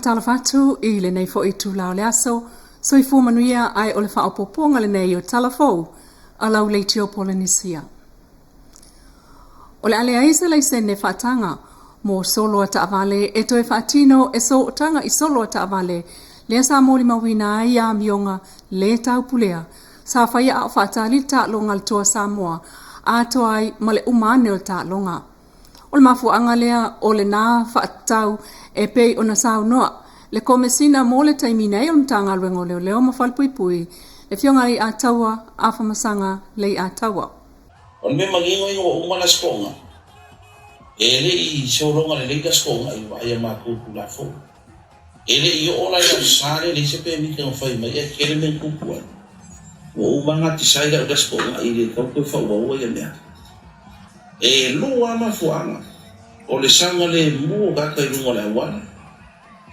Faatalofa atu i lenei foi itula o le aso, soifua manuia ae o le faaopoopoga lenei o Tala Fou a lau Leitio Polenisia. O le a leai se laisene faataga mo solo a taavale e toe faatino e sootaga i solo a taavale lea sa molimauina ai amioga le taupulea sa faia a o faatali le taaloga a le Toa Samoa atoa ai ma le uma ane o le taaloga. O le mafuaaga lea o lena faatatau e pei ona saunoa le Komesina mo le taimi nei o le Matagaluega o Leoleo ma Falepuipui, le Afioga ia Leiataua Afamasaga Leiataua. O le mea manino ina ua uma le Aso Toonai, e le i sologa lelei le Aso Toonai i le vaai a matou Tulafono. E le i oo la i le Aso Sa lea e leai se pemita na fai mai ae tele mea na tupu ai. Ua uma ona decide au i le Aso Toonai e le tatau toe faaauaua ia mea. E lua lava mafuaaga, o le saogalemu o tagata i luga o le auala,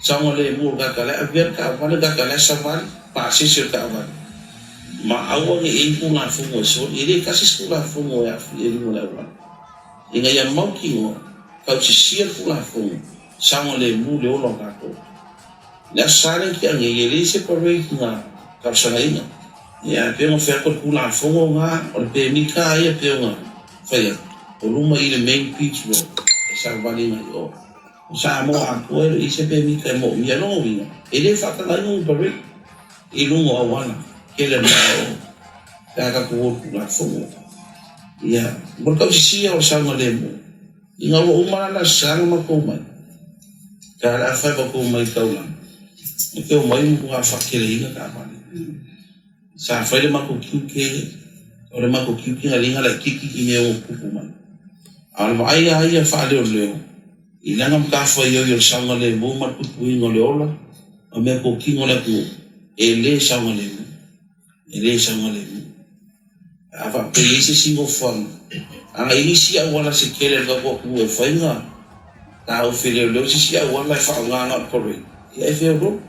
saogalemu o le tagata la e avea le taavale, le tagata la e savali, pasese o le taavale, ma aua ne i i ai ni Tulafono e soli. E le tasi se Tulafono e aafia i luga o le auala. Ina ia mautinoa, tausisia le Tulafono, saogalemu le ola o tatou. Le Aso Sa lea na tea nei, e leai se parade na talosagaina. Ia, e pei ona fai atu o le Tulafono lena, o le pemita lava ia e pei ona fai atu, o luma i le main beach road e savali agai i o. O Samoa atoa e le o i ai se pemita e moomia. O lona uiga, e le faatagaina ni parade i luga o auala tele o le Malo pe a tatou o i le Tulafono. Ia, mo le tausisia o le saogalemu, Ina ua uma la le Aso Sa na matou omai, pe a le afa e matou omai i taulaga, e te omai ua matua faateleina taavale. Sa fai le matou tiute, o le matou tiute na liga laitiiti i mea ua tutupu mai. A o le vaai lava ia faaleoleo, i lana matafaioi o le saogalemu ma le puipuiga o le ola ma meatotino a le atunuu, e le saogalemu, e le saogalemu. A faapea e i ai se isi nofoaga, ana i ai nisi auala se tele a le tatou atunuu e fai na taofi e leoleo se isi auala e faaaoga na o le parade, ia e feoloolo.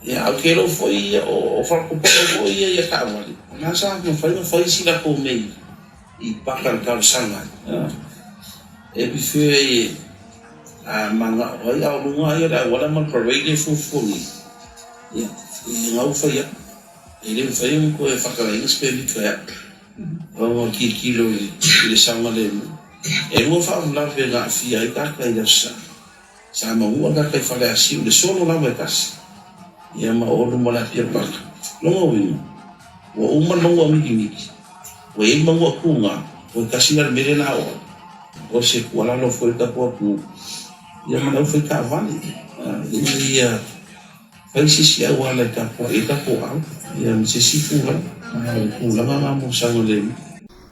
Ia ae ou te iloa foi o falepopoe foi ia i taavale, o lena sa mafai ona fai si latou mea i paka i le talosaga ai. E prefer e a manao ai a o luga lava ia o le auala ma le parade lea e fuafua nei, ia e gau fai atu. E le mafai ona toe faatagaina se pemita e au ona o tilotilo i le saogalemu. E lua faalavelave na aafia ai tagata i le Aso Sa. Sa maua tagata i Faleasiu i le solo lava e tasi, ia ma oo luma o le Apia Park. Lona uiga, ua uma le manua mikimiki, ua i ai le manua tuga, toe tasi la le mele la oo atu. O se tuualalo foi i le tatou atunuu, ia ma le aufai taavale, ina ia Fai se isi auala e tapuai ai tatou au, ia ma se isi tulaga. A o le tulaga lena mo le saogalemu.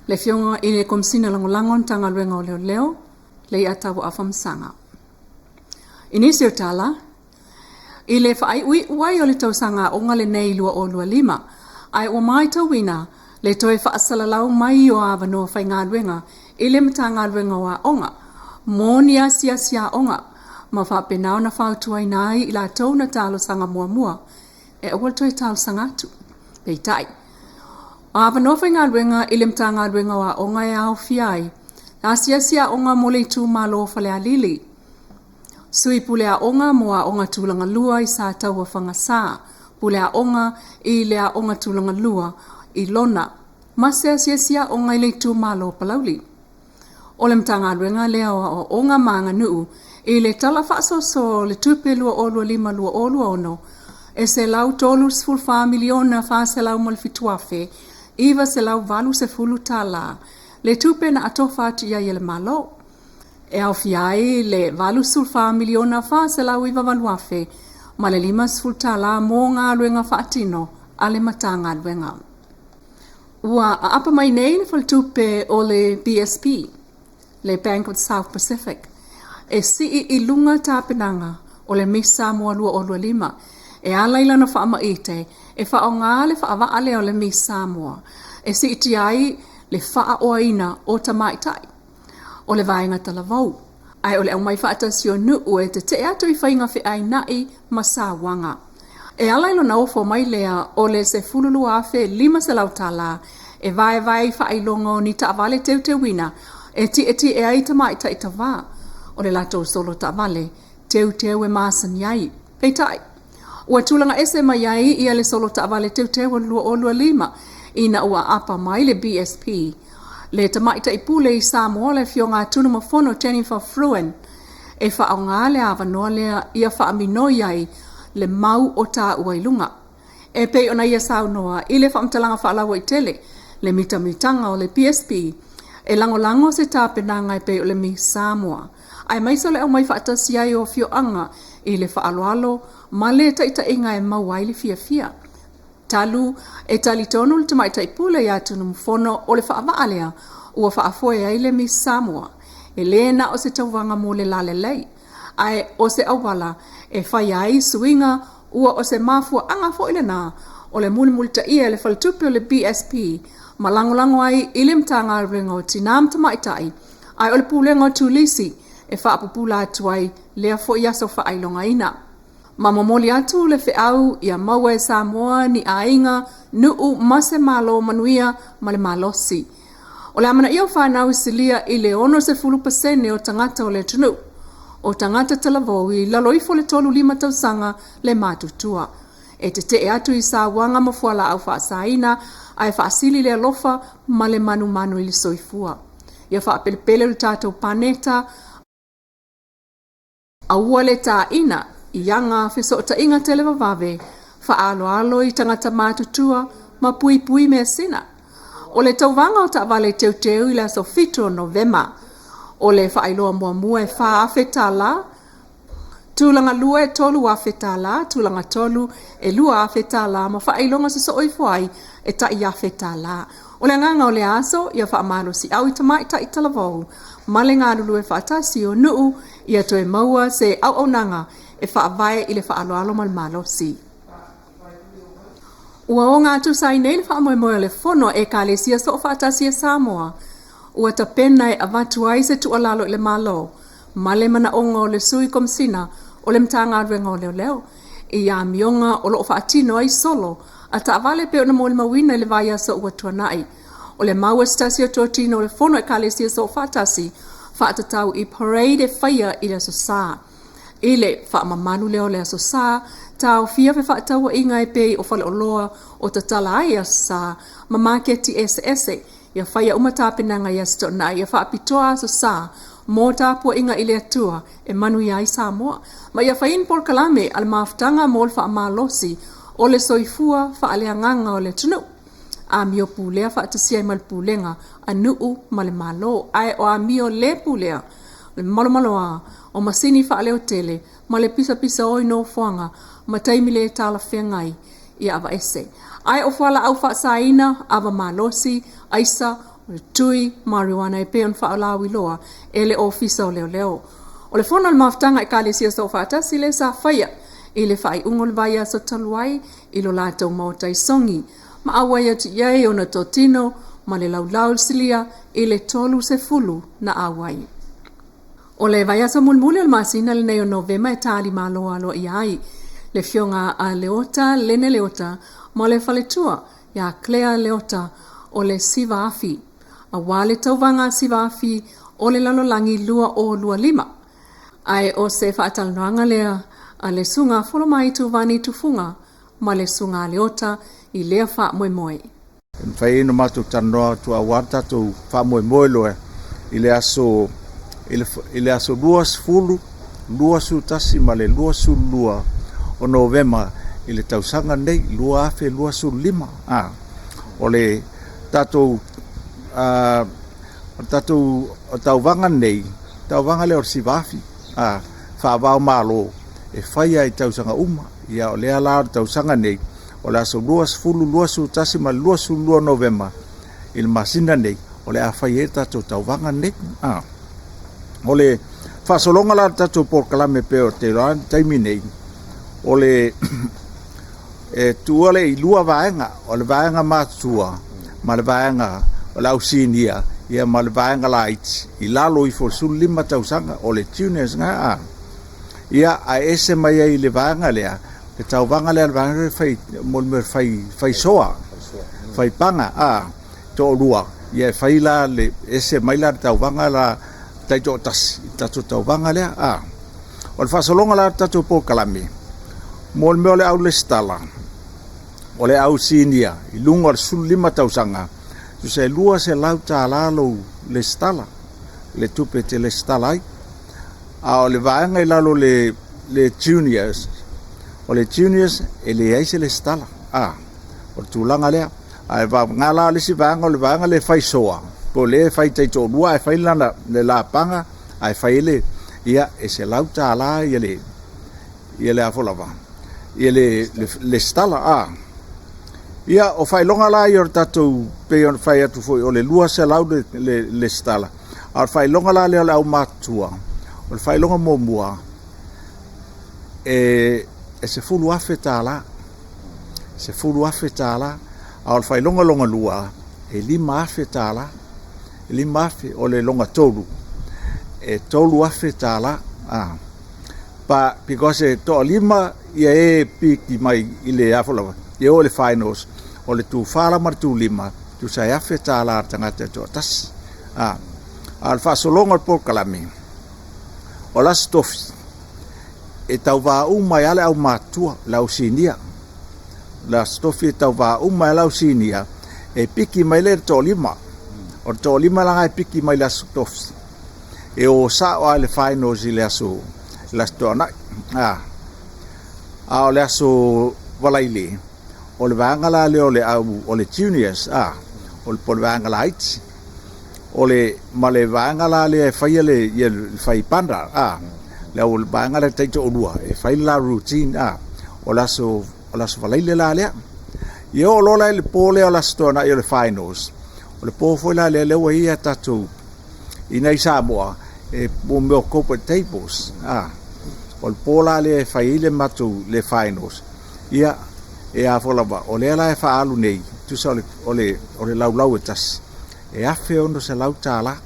Le Afioga i le Komesina Lagolago o le Matagaluega o Leoleo, Leiataua Afamasaga. I nisi o tala, i le faaiuiu ai o le tausaga aoga lenei 2025, ae ua matauina le toe faasalalau mai o avanoa faigaluega i le Matagaluega o Aoga mo ni asiasi aoga ma faapena ona fautuaina ai i latou na talosaga muamua e aua le toe talosaga atu. Peitai, o avanoa faigaluega i le Matagaluega o Aoga e aofia ai asiasi aoga mo le itumalo o Falealili, Sui Pule Aoga mo Aoga Tulaga Lua i Sataua Fagasa, Pule Aoga i le Aoga Tulaga Lua i Lona, ma se asiasi aoga i le itumalo o Palauli. O le Matagaluega lea o Aoaoga ma Aganuu i le Tala Faasoasoa o le Tupe 2025/2026 e $134,407,980 le tupe na atofa atu i ai e le Malo, e aofia ai le $84,498,000 ma le $50 mo galuega faatino a le Matagaluega. Ua aapa mai nei le faletupe o le BSP, le Bank of the South Pacific, e sii i luga tapenaga o le Miss Samoa 2025 e ala i lana faamaite e faaaoga le faavaa lea o le Miss Samoa e siitia ai le faaoaina o tamaitai o le vaega talavou, ae o le aumai faatasi o nuu e tetee atu i faiga feaina'i ma sauaga. E ala i lona ofo mai lea o le $12,500 e vaevae i faailoga o ni taavale teuteuina e tietie ai tamaitai tavā o le latou solo taavale teuteu e masani ai. Peitai, ua tulaga ese mai ai ia le solo taavale teuteu o le 2025 ina ua aapa mai le BSP le Tamaitai Pule i Samoa le Afioga a Tunumafono Jennifer Fruin e faaaoga le avanoa lea ia faaminoi ai le mau o taua i luga. E pei ona ia saunoa i le faamatalaga faalauaitele le mitamitaga o le BSP e lagolago se tapenaga e pei o le Miss Samoa, aemaise o le aumai faatasi ai o afioaga i le faaaloalo ma le taitaiga e maua ai le fiafia. Talu e talitonu le Tamaitai Pule ia Tunumafono o le faavaa lea ua faafoe ai le Miss Samoa, e le na o se tauvaga mo le lalelei, ae o se auala e faia ai suiga ua o se mafuaaga foi lena o le mulimulitaia e le Faletupe o le BSP ma lagolago ai i le Matagaluega o Tina ma Tamaitai, ae o le Pulega o Turisi e faapupula atu ai lea foi aso faailogaina. Ma momoli atu le feau ia maua e Samoa ni aiga, nuu ma se Malo manuia ma le malosi. O le amanaia o fanau silia i le 60% o tagata o le atunuu, o tagata talavou i lalo ifo o le 35 tausaga le matutua. E tetee atu i sauaga ma fualaau faasaina ae faasili le alofa ma le manumanu i le soifua. Ia faapelepele le tatou paneta, aua le taina i aga fesootaiga televavave, faaaloalo i tagata matutua ma puipui measina. O le tauvaga o taavale teuteu i le aso 7 o Novema. O le faailoa muamua e $4,000, tulaga lua e $3,000, tulaga tolu e $2,000 ma faailoga sosoo ifo ai e tai $1,000. O le agaga o lea aso ia faamalosiau i tamaitai talavou ma le galulue faatasi o nuu ia toe maua se auaunaga e faavae i le faaaloalo ma le malosi. Ua ogatusa ai nei le faamoemoe o le Fono a Ekalesia Soofaatasi a Samoa ua tapena e avatu ai se tuualalo i le Malo ma le manaoga o le Sui Komesina o le Matagaluega o Leoleo i amioga o lo o faatino ai solo a taavale pei ona molimauina i le vaiaso ua tuanai. O le mau a se tasi o totino o le Fono Ekalesia Soofaatasi faatatau i parade e faia i le Aso Sa. I le faamamalu lea o le Aso Sa, taofia fefaatauaiga e pei o faleoloa o tatala ai Aso Sa ma maketi eseese. Ia faia uma tapenaga i Aso Toonai, ia faapitoa Aso Sa mo tapuaiga i le Atua e manuia ai Samoa. Ma ia fai ni polokalame a le mafutaga mo le faamalosi o le soifua faaleagaga o le atunuu. Amio pulea faatasi ai ma le pulega a nuu ma le Malo. Ae o amio le pulea, le malomaloa o masini faaleotele ma le pisapisao i nofoaga ma taimi le talafeagai ia avaese. Ae o fualaau faasaina, ava malosi, aisa, o le tui, marijuana e pei ona faalauiloa e le Ofisa o Leoleo. O le fono a le mafutaga a Ekalesia Soofaatasi lea sa faia i le faaiuga o le vaiaso talu ai i lo latou maota i Sogi, ma auai atu i ai ona totino ma le laulau silia i le 30 na auai. O le vaiaso mulimuli o le masina lenei o Novema e tali malo aloaia ai le afioga a Leota Lene Leota ma le faletua ia Claire Leota o le Siva Afi, aua le tauvaga a Siva Afi o le lalolagi 2025. Ae o se faatalanoaga lea a le Susuga Folomai Tuvani Tufuga ma le Susuga a Leota i lea faamoemoe. E mafai ai ona matou talanoa atu aua le tatou faamoemoe loa i le aso i le aso 20, 21 ma le 22 o Novema i le tausaga lenei 2025. A o le tatou a o le tatou tauvaga lenei, tauvaga lea o le Siva Afi a faava o Malo e faia i tausaga uma. Ia o lea la o le tausaga nei o le aso 20, 21 ma le 22 Novema i le masina nei o le a fai ai le tatou tauvaga lenei. Ah. O le faasologa la o le tatou polokalame pei o te iloa le taimi nei, o le e tuua le i lua vaega, o le vaega matutua ma le vaega o le au sinia, ia ma le vaega laiti i lalo ifo o le 15 tausaga, o le juniors na. Ah. Ia, ae ese mai ai i le vaega lea, le tauvaga lea a le vaega lea fai, mo le mea fai, fai soa, fai paga, a, toalua, ia e fai la le, ese mai la le tauvaga la taitoatasi i le tatou tauvaga lea, a. O le faasologa la o le tatou polokalame, Mo le mea o le au lesitala, o le au sinia i luga o le 15 tausaga, tusa e $200 lou lesitala, le tupe e te lesitala ai. A o le vaega i lalo le, le juniors, o le juniors e leai se lesitala. A, o le tulaga lea. Ae vagana la le isi vaega o le vaega lea e fai soa, po o lea e fai taitoalua ae fai lana le lapaga ae fai ai le, ia e $100 ia le, ia le a foi lava, ia le lesitala. A, ia o faailoga la ia o le tatou, pei ona fai atu foi o le $200 le lesitala, a o le faailoga la lea o le aumatutua, o le faailoga muamua, e $10,000, $10,000, a o le faailoga lona lua, e $5,000, 5,000, o le lona tolu, e $3,000. A, pa, because e toalima ia e piki mai i le a foi lava, e oo i le finals, o le tufa la ma le tulima, tusa e $1,000 le tagata e toatasi. A, a o le faasologa o le polokalame, o le Aso Tofi, e tauva uma ai lava le aumatutua, le au sinia. O le Aso Tofi e tauva uma ai lava le au sinia, e piki mai lea i le toalima. O le toalima la e piki mai i le Aso Tofi, e o sao lava i le finals i le Aso, le Aso Toonai. A, a o le Aso Faraile, o le vaega la lea o le au, o le juniors, a, o le, po o le vaega laiti. O le, ma le vaega la lea e faia le, ia le fai panda, a, le au vaega lea taitoalua, e fai le la routine, a, o le aso, o le aso Faraile la lea. Ia oo loa la i le po lea o le Aso Toonai o le finals, o le po foi la lea, lea ua i ai a tatou, i inei i Samoa, e mo mea o corporate tables, a, o le po la lea e fai ai le matou, le finals, ia, e a foi lava, o lea la e faaalu nei, tusa o le, o le, o le laulau e tasi, e $1,600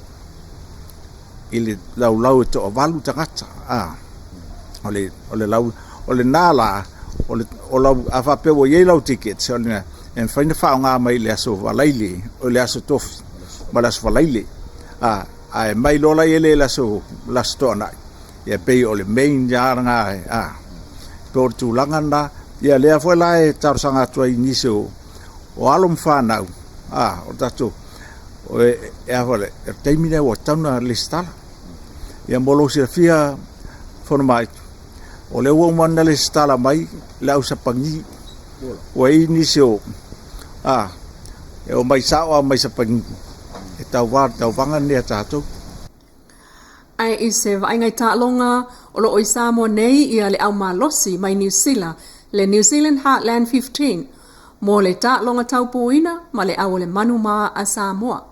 i le laulau e toavalu tagata. A, o le, o le lau, o lena la, o le, o lau, a faapea ua i ai lau tickets, o le, e mafai ona faaaoga mai i le aso Faraile, o le aso Tofi, ma le aso Faraile. A, ae mai loa la i le aso, le aso Toonai, ia pei o le main lava lena, a, pei o le tulaga lena. Ia lea foi la e talosaga atu ai i nisi o, o alo ma fanau, a, o tatou, o e, e a foi le, o le taimi lea ua tatau ona lesitala. Ia mo lou silafia Fonomaitu, o lea ua uma ona lesitala mai le au Sapani. Ua i ai nisi o, a, e omai sao lava mai Sapani e tauva i le tauvaga lenei a tatou. Ae i se vaaiga i taaloga o lo o i Samoa nei ia le au malosi mai Niu Sila, le New Zealand Heartland 15, mo le taaloga taupouina ma le au o le manumā a Samoa.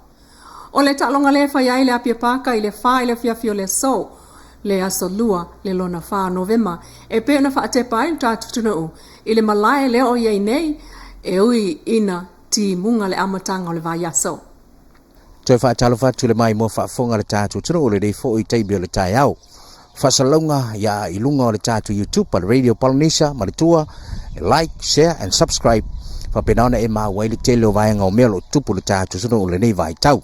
O le taaloga lea e fai ai le Apia Pāka i le 4 i le afiafi o le aso, le aso Lua le lona 4 o Novema, e pei ona faatepa ai le tatou atunuu i le malae lea o i ai nei, e ui ina timuga le amataga o le vaiaso. Toe faatalofa atu le maimoa faafofoga a le tatou atunuu i lenei foi taimi o le taeao. Faasalalauga ia i luga o le tatou YouTube a le Radio Polynesia manatua e like, share and subscribe faapena ona e maua ai le tele o vaega o mea o lo o tutupu i le tatou atunuu i lenei vaitau.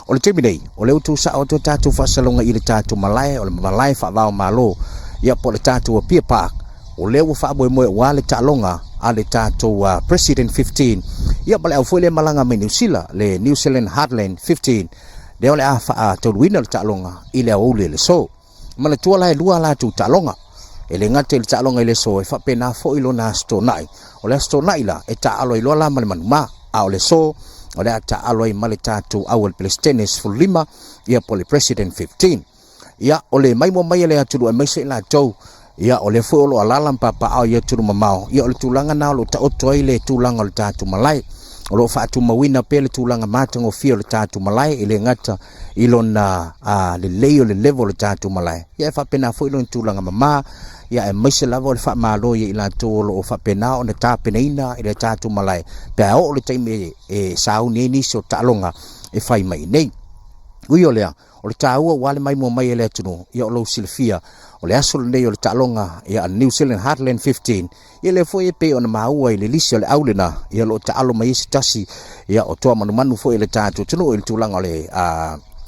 O le taimi nei, o lea ua tuusao atu a tatou faasalalauga i le tatou malae, o le malae faava o Malo, ia po o le tatou Apia Park, o lea ua faamoemoe aua le taaloga a le tatou President 15, ia ma le au foi lea e malaga mai Niu Sila, le New Zealand Heartland 15, lea o le a faataunuuina le taaloga i le aoauli o le aso. Manatua la e lua a latou taaloga. E le gata i le taaloga i le aso, e faapena foi lona Aso Toonai. O le Aso Toonai la, e taaalo ai loa la ma le manumā, a o le aso, o le a taaalo ai ma le tatou au a le Peresetene 15, ia po o le President 15. Ia, o le maimoa mai a le atunuu aemaise i latou, ia, o lea foi o lo o alaala ma papaaao i atunuu mamao, ia, o le tulaga lena o lo o taoto ai le tulaga o le tatou malae. O lo o faatumauina pea le tulaga matagofie o le tatou malae, e le gata i lona lelei o le level o le tatou malae, ia, e faapena foi lona tulaga mama, ia, aemaise lava o le faamalo ia i latou o lo o faapena ona tapenaina i le tatou malae pe a oo le taimi e sauni ai nisi o taaloga e fai mai i inei. Ui o lea, O le taua ua ale maimoa mai e le atunuu, ia o lou silafia, o le aso lenei o le taaloga ia a New Zealand Heartland 15, ia lea foi e pei ona maua i le lisi o le au lena, ia o lo o taalo mai ai se tasi, ia o toa manumanu foi e le tatou atunuu i le tulaga o le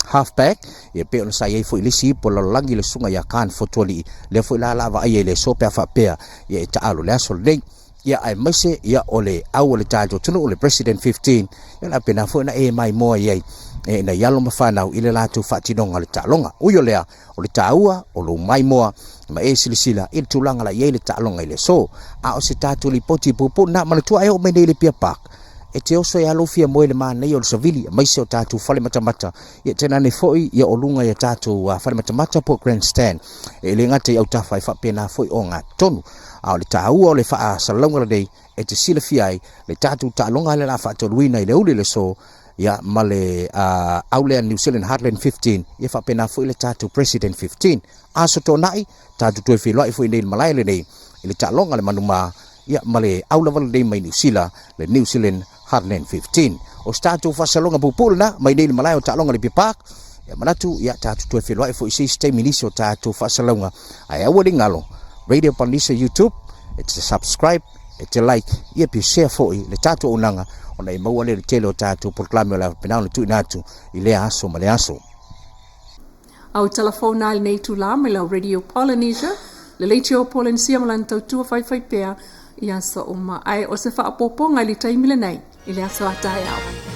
Half back, ia pei ona sa i ai foi i le isi ipu o le lalolagi le susuga ia Khan Fotuali'i, lea foi la la vaaia i le aso pe a faapea ia e taalo i le aso lenei. Ia aemaise ia o le au o le tatou atunuu le President 15, ia la pena foi na e maimoa i ai e nai alo ma fanau i le latou faatinoga o le taaloga. Ui o lea, o le taua o lou maimoa ma e silasila i le tulaga la i ai le taaloga i le aso. A o se tatou lipoti puupuu na manatua e oo mai nei i le Apia Park, e te oso e alo fia moe le manaia o le savili aemaise o tatou fale matamata, ia tainane foi ia o luga i tatou fale matamata po o grandstand. E le gata i autafa e faapena foi ogatotonu. A o le taua o le faasalalauga lenei e te silafia ai le tatou taaloga lea o le a faatoluina i le aoauli o le aso, ia ma le au lea New Zealand Heartland 15, ia faapena foi le tatou President 15. Aso Toonai, tatou toe feiloai foi nei i le malae lenei i le taaloga a le Manumā, ia ma le au lava lenei mai Niu Sila, le New Zealand Heartland 15. O se tatou faasalalauga puupuu lena mai nei i le malae o taaloga i le Apia Park. Ia manatu, ia tatou toe feiloai foi i se isi taimi i nisi o tatou faasalalauga. Ae aua ne i galo, Radio Polynesia YouTube, e te subscribe, e te like, ia pe share foi le tatou auaunaga ona e maua lea i le tele o tatou polokalame o le a faapena ona tuuina atu i lea aso ma lea aso. Au talafou na i lenei itulā mai lau Radio Polynesia, le leitio Polynesia ma lana tautua faifaipea i aso uma. Ae o se faaopoopoga i le taimi lenei i le aso a taeao.